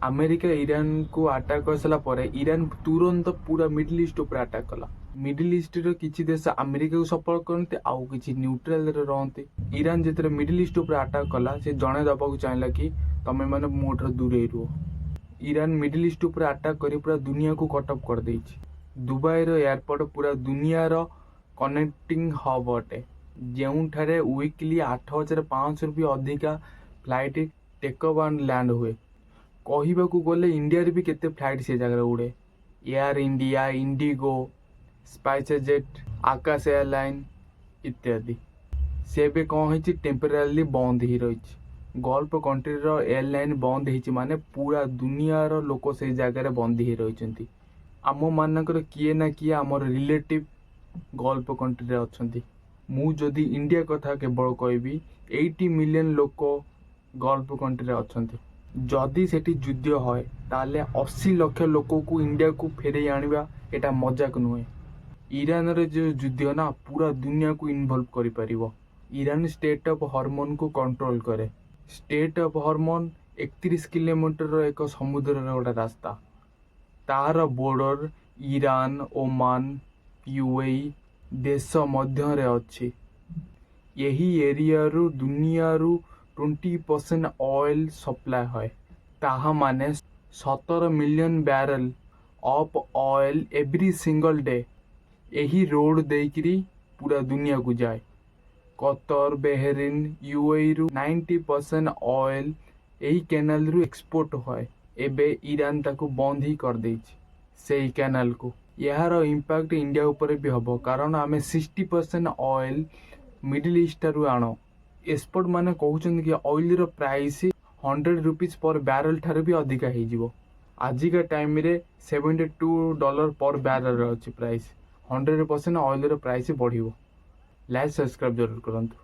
America ଇରାନକୁ attack କରିସାରିଲା ପରେ Iran ତୁରନ୍ତ ପୁରା ମିଡିଲ୍ ଇଷ୍ଟ ଉପରେ ଆଟାକ୍ କଲା। ମିଡିଲ୍ ଇଷ୍ଟର କିଛି ଦେଶ ଆମେରିକାକୁ ସପୋର୍ଟ କରନ୍ତି, ଆଉ କିଛି ନ୍ୟୁଟ୍ରାଲରେ ରହନ୍ତି। ଇରାନ ଯେତେବେଳେ ମିଡିଲ୍ ଇଷ୍ଟ ଉପରେ ଆଟାକ୍ କଲା, ସେ ଜଣେଇ ଦେବାକୁ ଚାହିଁଲା କି ତମେ ମାନେ ମୋ ଠାରୁ ଦୂରେଇ ରୁହ। ଇରାନ ମିଡିଲ୍ ଇଷ୍ଟ ଉପରେ ଆଟାକ୍ କରି ପୁରା ଦୁନିଆକୁ କଟ୍ ଅଫ୍ କରିଦେଇଛି। ଦୁବାଇର ଏୟାରପୋର୍ଟ ପୁରା ଦୁନିଆର କନେକ୍ଟିଂ ହବ୍ ଅଟେ, ଯେଉଁଠାରେ ୱିକଲି 8500ରୁ ବି ଅଧିକା flight take off and land ହୁଏ। କହିବାକୁ ଗଲେ ଇଣ୍ଡିଆରେ ବି କେତେ ଫ୍ଲାଇଟ୍ ସେ ଜାଗାରେ ଉଡ଼େ। Air India, IndiGo, SpiceJet, Akasa airline ଇତ୍ୟାଦି। ସେ ଏବେ କ'ଣ ହେଇଛି? ଟେମ୍ପୋରାରିଲି ବନ୍ଦ ହେଇ ରହିଛି। ଗଲ୍ଫ କଣ୍ଟ୍ରିର ଏୟାରଲାଇନ୍ ବନ୍ଦ ହେଇଛି ମାନେ ପୁରା ଦୁନିଆର ଲୋକ ସେଇ ଜାଗାରେ ବନ୍ଦୀ ହେଇ ରହିଛନ୍ତି। ଆମମାନଙ୍କର କିଏ ନା କିଏ ଆମର ରିଲେଟିଭ୍ ଗଲ୍ଫ କଣ୍ଟ୍ରିରେ ଅଛନ୍ତି। ମୁଁ ଯଦି ଇଣ୍ଡିଆ କଥା କେବଳ କହିବି, 80 ମିଲିୟନ ଲୋକ ଗଲ୍ଫ କଣ୍ଟ୍ରିରେ ଅଛନ୍ତି। ଯଦି ସେଠି ଯୁଦ୍ଧ ହୁଏ, ତାହେଲେ 80 ଲକ୍ଷ ଲୋକକୁ ଇଣ୍ଡିଆକୁ ଫେରେଇ ଆଣିବା ଏଇଟା ମଜାକ ନୁହେଁ। ଇରାନରେ ଯେଉଁ ଯୁଦ୍ଧ ନା, ପୁରା ଦୁନିଆକୁ ଇନଭଲ୍ଭ କରିପାରିବ। ଇରାନ ଷ୍ଟ୍ରେଟ୍ ଅଫ୍ ହରମୋନକୁ କଣ୍ଟ୍ରୋଲ କରେ। ଷ୍ଟ୍ରେଟ୍ ଅଫ୍ ହରମୋନ 31 କିଲୋମିଟରର ଏକ ସମୁଦ୍ରର ଗୋଟେ ରାସ୍ତା। ତାର ବର୍ଡର ଇରାନ, ଓମାନ, ୟୁଏଇ ଦେଶ ମଧ୍ୟରେ ଅଛି। ଏହି ଏରିଆରୁ ଦୁନିଆରୁ 20% ଅଏଲ୍ ସପ୍ଲାଏ ହୁଏ। ତାହା ମାନେ 17 million barrel of oil every single day ଏହି ରୋଡ୍ ଦେଇକିରି ପୁରା ଦୁନିଆକୁ ଯାଏ। କତର, ବେହେରିନ୍, ୟୁଏଇରୁ 90% ଅଏଲ୍ ଏହି କେନାଲରୁ ଏକ୍ସପୋର୍ଟ ହୁଏ। ଏବେ ଇରାନ ତାକୁ ବନ୍ଦ ହିଁ କରିଦେଇଛି ସେଇ କେନାଲକୁ। ଏହାର ଇମ୍ପାକ୍ଟ ଇଣ୍ଡିଆ ଉପରେ ବି ହେବ, କାରଣ ଆମେ 60% ଅଏଲ୍ ମିଡିଲ୍ ଇଷ୍ଟ ଠାରୁ ଆଣୁ। ଏକ୍ସପର୍ଟ ମାନେ କହୁଛନ୍ତି କି ଅଏଲ୍ର ପ୍ରାଇସ୍ 100 ରୁପିଜ୍ ପର୍ ବ୍ୟାରେଲ୍ ଠାରୁ ବି ଅଧିକା ହେଇଯିବ। ଆଜିକା ଟାଇମ୍ରେ $72 ପର୍ ବ୍ୟାରେଲ୍ ଅଛି ପ୍ରାଇସ୍। 100% ଅଏଲ୍ର ପ୍ରାଇସ୍ ବଢ଼ିବ। ଲାଇକ୍, ସବସ୍କ୍ରାଇବ୍ ଜରୁର କରନ୍ତୁ।